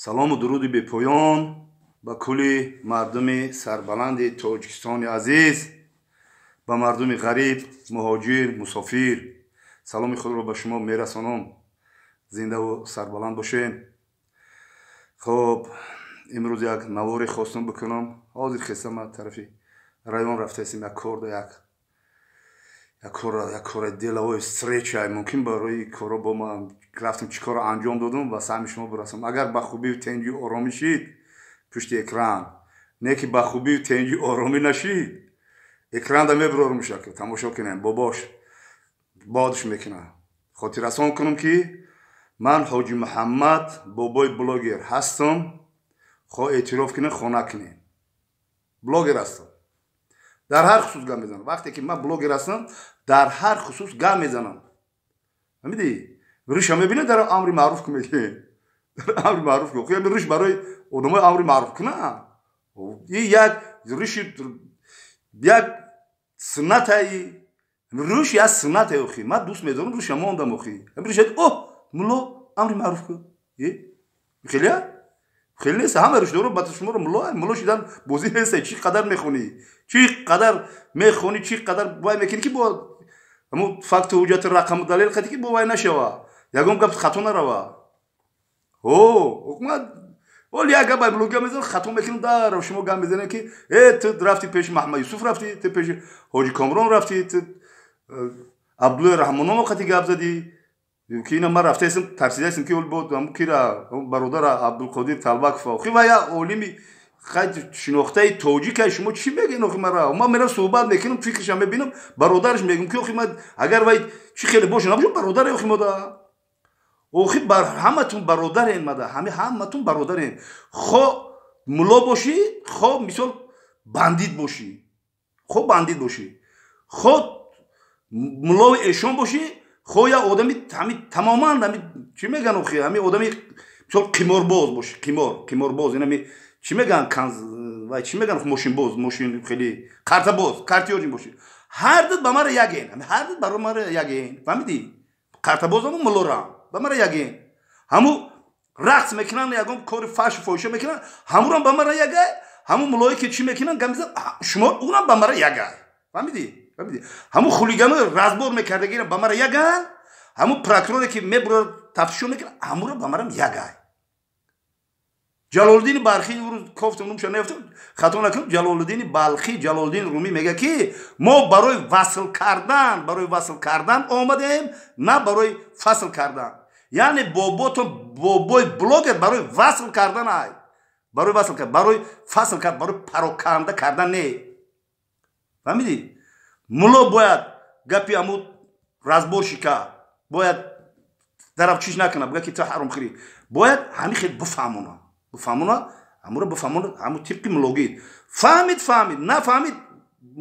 Салому дуруди бепоён ба кулли мардуми сарбаланди Тоҷикистони азиз, ба мардуми ғариб, муҳоҷир, мусофир. Саломи худро ба шумо мерасонам. Зиндаву сарбаланд бошед. Хоб, имрӯз як наворе хостам бикунам. Ҳозир хестам, тарафи район рафтаистем, як кор як як кори деловой встреча, мумкин барои коро бо ман рафтем, чӣ корро анҷом додум, ба саҳми шумо бирасам. Агар ба хубию тенҷию оромӣ шид, пушти экран, не ки ба хубию тенҷию оромӣ нашид, экранда мебирорум, шакл тамошо кунем, бобош бодш мекунам. Хотиррасон кунам, ки ман Ҳоҷи Муҳаммад бобои блогер ҳастам. Хо эътироф кунем, хо накунем, блогер ҳастам, дар ҳар хусус гап мезанам. Вақте ки ман блогер ҳастам, дар ҳар хусус гап мезанам. Фаҳмидӣ? Рӯша мебинед, дар амри маъруф ку мегӯем, дар амри маъруф ку рӯш барои одамои амри маъруф куна, и як рӯши як суннатаи рӯш, як суннате. Охи, ман дӯст медорам, рӯша мондам. Охи, рӯша о мулло амри маъруф ку, хеле хеле нест. Ҳама рӯшдоро ба шуморо мулло мулло шидан бозӣ нест. Чӣ қадар мехонӣ, чӣ қадар мехонӣ, чӣ қадар вай мекунӣ, ки бо ҳамун факту ҳуҷҷати рақаму далел қати ки бо вай нашава, ягон гап хато нарава. О ҳукумат оли як гап мулло гап мезанам, хато мекунам, дар шумо гап мезанем, ки э ту рафти пеши Маҳмад Юсуф, рафти ту пеши Ҳоҷи Комрон, рафти ту Абдуллои Раҳмоново қати гап задӣ, ки ина ман рафтаистам, тарсидаистам, ки бо кира бародара Абдулқодир Талбаков, охи ва я олими шинохтаи тоҷика. Шумо чӣ мегӯен? Охи, мара ман мерам, суҳбат мекунам, фикршам мебинам, бародараш мегӯм, ки охи, ман агар вай чӣ хеле боша набошам, бародаре. Охи, мода, охи, бар ҳаматун бародарен, мада ҳами ҳаматун бародарен. Хо мулло бошӣ, хо мисол бандит бошӣ, хо бандит бошӣ, хо муллои эшон бошӣ, хо як одами ҳами тамоман ҳами чӣ мегӯян, охи, ҳами одами мисол қиморбоз бошӣ, қиморбоз, инами чӣ мегӯян, вай чӣ мегӯян, мошинбоз, мошин хеле картабоз, картёрин бошӣ, ҳар ду ба мара яген, ҳар ду барои мара яген. Фаҳмидӣ? Картабозаму муллорам ба мара яген, ҳаму рақс мекунанд, ягон кори фаҳшу фоҳиша мекунанд, ҳамурам ба мара ягай, ҳаму муллое ки чӣ мекунанд, гап мезананд, шумо унам ба мара ягай. Фаҳмидӣ? Фаҳмидӣ? Ҳаму хулиганои разбор мекардагира ба мара яган, ҳаму прокуроре ки мебурад, тафтишо мекунад, ҳамуро ба марам ягай. Ҷалолиддини Балхӣ, рӯз кофтам, номша наёфтам, хато накунам, Ҷалолиддини Балхӣ, Ҷалолиддин Румӣ мега, ки мо барои васл кардан омадем, на барои фасл кардан. Яъне боботон бобои блогер барои васл кардан ай, барои васл кардан, барои фасл кард, барои пароканда кардан не. Фаҳмидӣ? Мулло бояд гапи ҳаму разборщика бояд тарафчиш накунад, буга ки ту ҳаромхӯрӣ. Бояд ҳамин хел бифаҳмона, ҳамуро бифаҳмона, ҳаму тибқи муллогӣ. Фаҳмид, фаҳмид, нафаҳмид,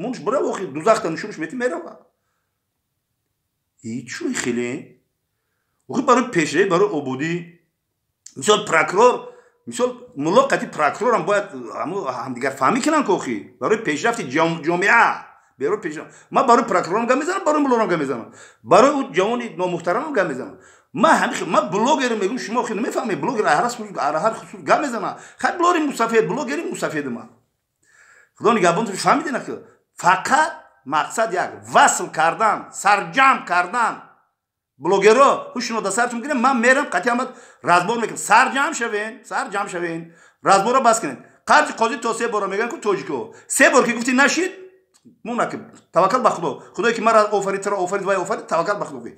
мунш бира, охи, дузахта нушунш мети, мерава. И чӯи хеле, охи, барои пешравӣ, барои ободӣ. Мисол прокурор, мисол мулло қати прокурорам бояд ҳамдигар фаҳмӣ кунанд, ки охи, барои пешрафти ҷомеа, барои пешрафт. Ман барои прокурорам гап мезанам, барои муллорам гап мезанам, барои ӯ ҷавони номуҳтарамам гап мезанам. Ман ҳами ман блогер мегӯм, шумо хеле намефаҳмед. Блогер ҳар хусус гап мезанам. Хай, блогери мусафед, блогери мусафеди ман, худо нигаҳбон. Фаҳмидена, ки фақат мақсад як: васл кардан, сарҷамъ кардан. Блогеро, ҳушино да сартун гирем. Ман мерам, қатъи ҳамат разбор мекунам. Сарҷамъ шавен, сарҷамъ шавен, разбора бас кунед. Қарзи қозӣ то се бора мегӯян ку тоҷико. Се бор ки гуфти, нашид, мунаки таваккал ба Худо. Худое ки мара офарид, туро офарид, вай офарид, таваккал ба Худо.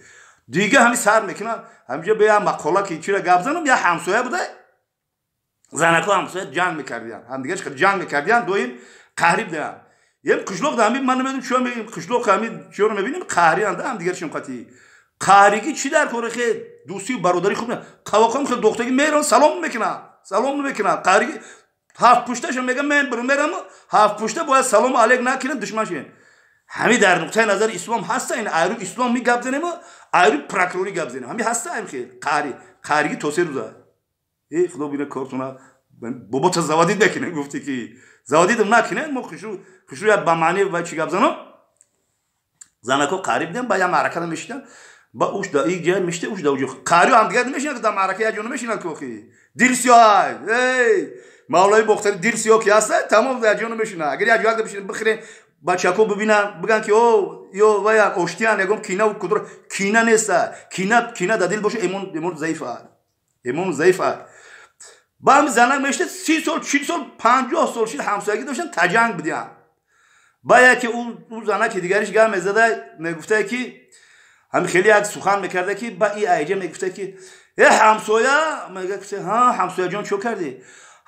Дига ҳами сар мекунам, ҳамиҷа бе я мақола ки чира гап занам. Я ҳамсоя буда, занако ҳамсоя ҷанг мекардиян, ҳамдига ҷанг мекардиян, доим қаҳрӣ будаян. Ем қишлоқ да ҳами ман намедонам чиё мегӯем, қишлоқ ҳами чиёро мебинем, қаҳрианда ҳамдигаршон қатӣ. Қаҳригӣ чӣ дар кори? Хе дӯстию бародарӣ хуб қавоқам, хел дохтагӣ мерон, салом мекунам, салом намекунам. Қаҳригӣ ҳафт пушташа мегам, мен мерам, ҳафт пушта бояд салому алейк накунем, душман шавем. Ҳами дар нуқтаи назари ислом ҳаста ин? Айру ислом ми гап занем, айру прокурорӣ гап занем, ҳами ҳаста ҳами хел қаҳри қаҳригӣ то 3 рӯза. Э, худо бина кортуна, бобота заводить мекунем, гуфти ки заводить накунем. Мо хушу хушу як ба маъни вай чӣ гап занам. Занако қаҳрӣ будем, ба як маъракада мешидам. Ба уш да ик ҷай меште, уш да уҷо. Қариё ҳамдигар намешинад, дар маърака як ҷо намешинад ки охи. Дил сиёҳ, эй мавлои бохтари дил сиёҳ ки ҳаста, тамом як ҷо намешинад. Агар як ҷо як бишинад, бихӯрен, бачако бибинанд, бигӯянд ки о ё вая оштиян, ягон кина кудро кина неста. Кина дар дил боша, имон заифа. Имон заифа. Ба ҳами занак меште 30 сол, 40 сол, 50 сол шид ҳамсоягӣ доштан, таҷанг будиян. Ба яке ӯ занаки дигариш гап мезада, мегуфта ки ҳами хеле як сухан мекарда ки ба и айҷа мегуфта ки э ҳамсоя, мега ки ҳа ҳамсояҷон чо кардӣ?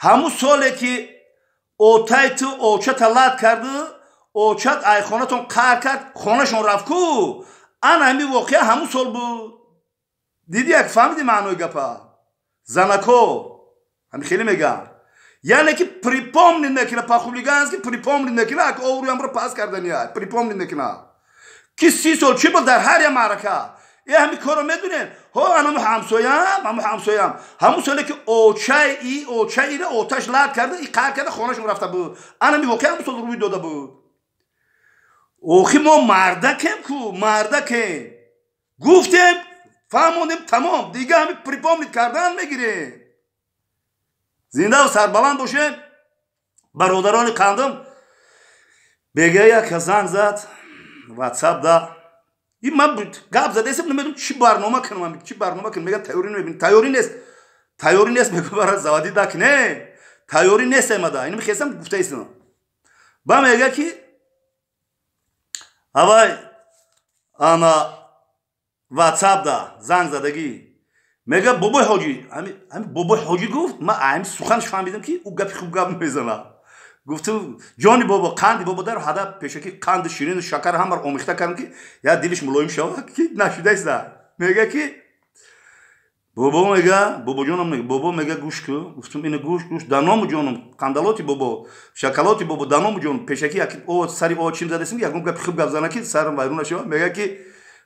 Ҳамун соле ки отай ту очата лат карду, очат ай хонатон қаҳр кард, хонашон рафт ку, ана ҳами воқеа ҳамун сол буд. Диди як фаҳмиди маънои гапа? Занако ҳами хеле мегӯям, яъне ки припомнить мекуна, по-хулигански припомнить мекуна, ак оврӯямро пас кардания припомнить мекуна ки 30 сол чӣ буд дар ҳар як маърака. Э ҳами корро медонем, ҳо анаму ҳамсоям, ҳаму ҳамсоям ҳамун соле ки очаи и очаи ира оташ лат карда, и қаҳр карда, хонашон рафта буд, анами воқеа ҳамун сол рӯй дода буд. Охи мо мардакем ку, мардакем, гуфтем, фаҳмондем, тамом, дига ҳами припомнить кардан мегирем. Зиндаву сарбаланд бошем, бародарони қандам. Бега яка занг зад ватсап да, и ман гап задесем, намедонам чӣ барнома кунам, чӣ барнома кунам. Мегӯям тайёрӣ намебинам, тайёрӣ нест, тайёрӣ нест. Мегӯ бара заводи дак не, тайёрӣ нест аймада, инам хестам гуфтаистам. Ба мега ки авай ана ватсап да занг задагӣ, мега бобои ҳоҷӣ, ҳами бобои ҳоҷӣ гуфт, ман ҳами суханаш фаҳмидам ки ӯ гапи хуб гап мезанад. Гуфтам ҷони бобо, қанди бобо дар ҳада пешаки қанди ширину шакар ҳамаро омехта кардам ки як дилиш мулоим шавад, ки нашудаиста. Мега ки бобо, мега бобоҷонам, мега бобо, мега гӯш ку. Гуфтам ина гӯш, гӯш, даному ҷонам, қандалоти бобо, шоколоти бобо, даному ҷонам. Пешаки як о сари о чим задесим, ягон гапи хуб гап зана ки сарам вайрон нашавад. Мега ки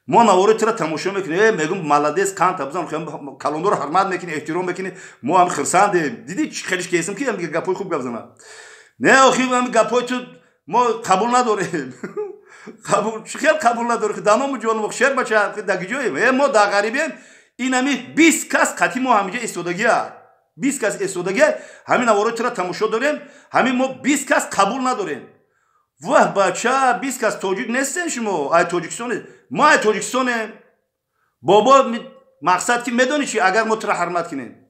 мо навори тура тамошо мекунем. Э мегум молодец, қанд табзан, калондоро ҳурмат мекунӣ, эҳтиром мекунӣ, мо ҳам хирсандем. Диди чӣ хелиш кесим ки гапҳои хуб гап зана. Не охи ҳами гапҳои ту мо қабул надорем. Қабул чӣ хел қабул надорем? Даному ҷонам, шер бача, дагиҷоем. Э мо дар ғарибем, ин ҳами 20 кас қати мо ҳамиҷа истодагия, 20 кас истодагия, ҳамин наворои тура тамошо дорем, ҳамин мо 20 кас қабул надорем. Ваҳ бача, 20 кас тоҷик нестен шумо, ай тоҷикистон, мо ай тоҷикистонем. Бобо мақсад ки медонӣ чи, агар мо тура ҳурмат кунем.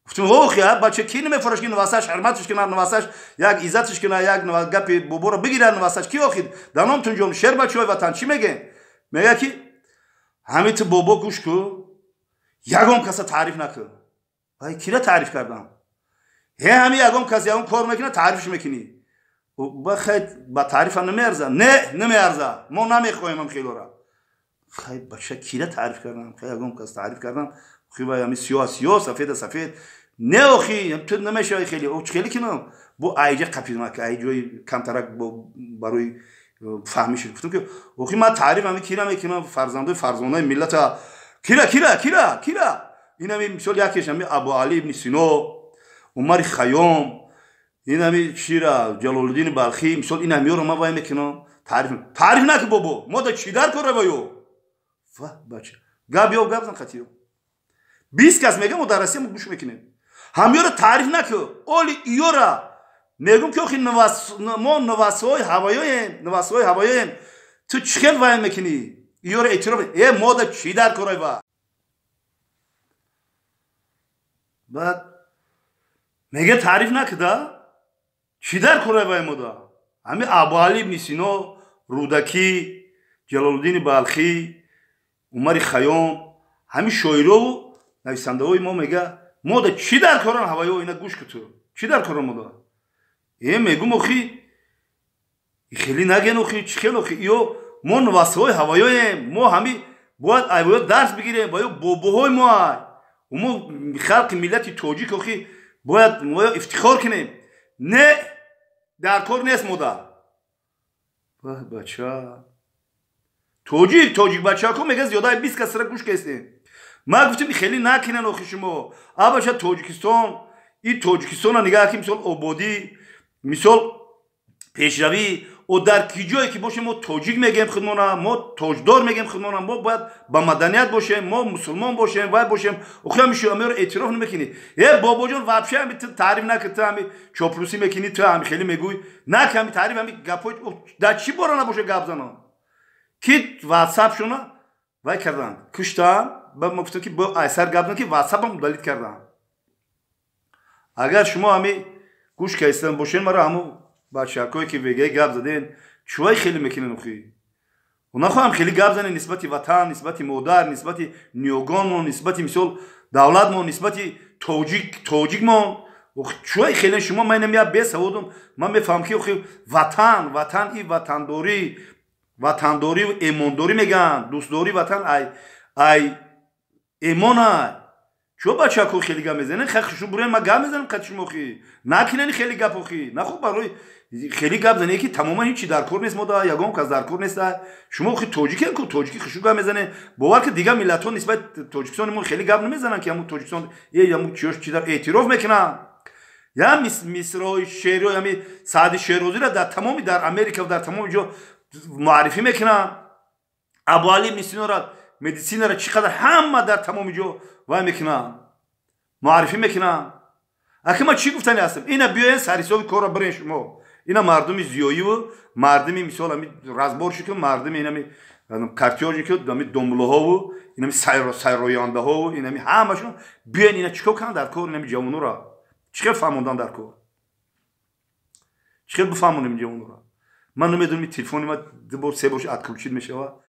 Гуфтем охи бача, ки намефурӯш ки навасаш ҳурматаш кунад, навасаш як иззаташ кунад, як гапи боборо бигирад навасаш ки охи даномтун ҷон, шер бачаҳои ватан чӣ мегӯем? Мега ки ҳами ту бобо гӯш ку, ягон каса таъриф накун. Ай кира таъриф кардам? Ҳе ҳами ягон кас ягон кор мекунад, таърифш мекунӣ. Ба хай ба таърифа намеарза. Не, намеарза, мо намехоҳем ам хелора. Хай бача, кира таъриф кардам? Хай ягон кас таъриф кардам? Охи вай ҳами сиёҳ сиёҳ, сафеда сафед. Не охи ту намешавӣ хеле хеле кинам. Бо айҷа қапидам ки ай ҷои камтарак барои фаҳмиш. Гуфтам ки охи ман таъриф ҳами кира мекунам? Фарзандои фарзонаи миллата кира, кира, кира, кира? Инами мисол якеш ҳами Абу Али ибни Сино, Умари Хайём, инами чира Ҷалолуддини Балхӣ, мисол ин ҳамиёро ман вай мекунам таъриф. Таъриф наки бобо, мо да чӣ дар кора ваё? Ва бача, гап ё гап зан қатиё. 20 кас мегам, мо дар Россия мо гӯш мекунем. Ҳамиёро таъриф наку, оли иёра мегум ки охи мо навасҳои ҳавоёем, навасҳои ҳавоёем, ту чӣ хел вай мекунӣ? Иёра эътироф, э мо да чӣ дар кора ва? Баъд мега таъриф накуда, чӣ дар кора вай мода? Ҳами Абуали ибни Сино, Рӯдакӣ, Ҷалолуддини Балхӣ, Умари Хайём, ҳами шоирову нависандаҳои мо, мега мо да чӣ дар коран ҳаваё? Ина гӯш ку, ту чӣ дар коран мода? Э мегум охи хеле наген, охи чӣ хел охи ё мо навасҳои ҳаваёем, мо ҳами бояд айвоё дарс бигирем, ва ё бобоҳои мо ай мо халқи миллати тоҷик, охи бояд мо ифтихор кунем. Не, дар кор нест мода. Бача, тоҷик, тоҷик бачако, мега зиёдаи 20 касра гӯш кестем. Ман гуфтам хеле накунен охи шумо. А бача, Тоҷикистон, и Тоҷикистона нигаҳ ки мисол ободӣ, мисол пешравӣ, О, дар ки ҷое ки бошем, мо тоҷик мегӯем худмона, мо тоҷдор мегӯем худмона, мо бояд ба маданият бошем, мо мусулмон бошем, вай бошем. Охи ҳами шуамеро эътироф намекунӣ. Э, бобоҷон, вообще ҳами ту таъриф накун, ту ҳами чоплусӣ мекунӣ, ту ҳами хеле мегӯй, нак ҳами таъриф, ҳами гапҳои дар чӣ бора набоша гап занон, ки ватсапшона вай карданд, куштанд. Ба мо гуфтам, ки бо айсар гап зан, ки ватсапам удалить карданд. Агар шумо ҳами гӯш кайстан бошен, мара ҳаму бачакое ки вегае гап заден, чувай хеле мекунен? Охи, нахоҳам хеле гап занен нисбати ватан, нисбати модар, нисбати ниёгонмон, нисбати, мисол, давлатмон, нисбати тоҷикмон. Чувай хеле шумо? Ман инам я бесаводум, ман мефаҳмам, ки охи ватан, ватан и ватандорӣ, ватандорию эмондорӣ мегӯянд, дӯстдории ватан ай эмона. Чо, бачако, хеле гап мезанен? Хай, хушу бурен, ман гап мезанам қати шумо. Охи, накунени хеле гап, охи нахоб барои хеле гап зане, ки тамоман ҳечи дар кор нест, мо да ягон кас дар кор нест. Шумо охи тоҷикен ку, тоҷики хушу гап мезанен. Бовар ки, дигар миллатҳо нисбати Тоҷикистони мо хеле гап намезананд, ки ҳамун Тоҷикистон ҳамун чиёш чи дар эътироф мекунанд. Я мисрои шеъри ҳами Саъди Шерозиро дар тамоми, дар Америка, дар тамоми ҷо муаррифӣ мекунанд. Абуали ибни Синора, медицинара чӣ қадар ҳама дар тамоми ҷо вай мекунанд, муаррифӣ мекунанд. Аки ман чӣ гуфтани ҳастам? Ина биёен, сарҳисоби корро бирен шумо. Ина мардуми зиёиву мардуми, мисол, ами разборщику, мардуми инами картёжнику, ами домлаҳову, инами сайрояндаҳову, инами ҳамашон биёен. Ина чӣ кор кунанд дар кор? Инами ҷавонура чӣ хел фаҳмондан дар кор? Чӣ хел бифаҳмонем ҷавонура? Ман намедонам, телефони ман ду бор, се бор отключить мешавад.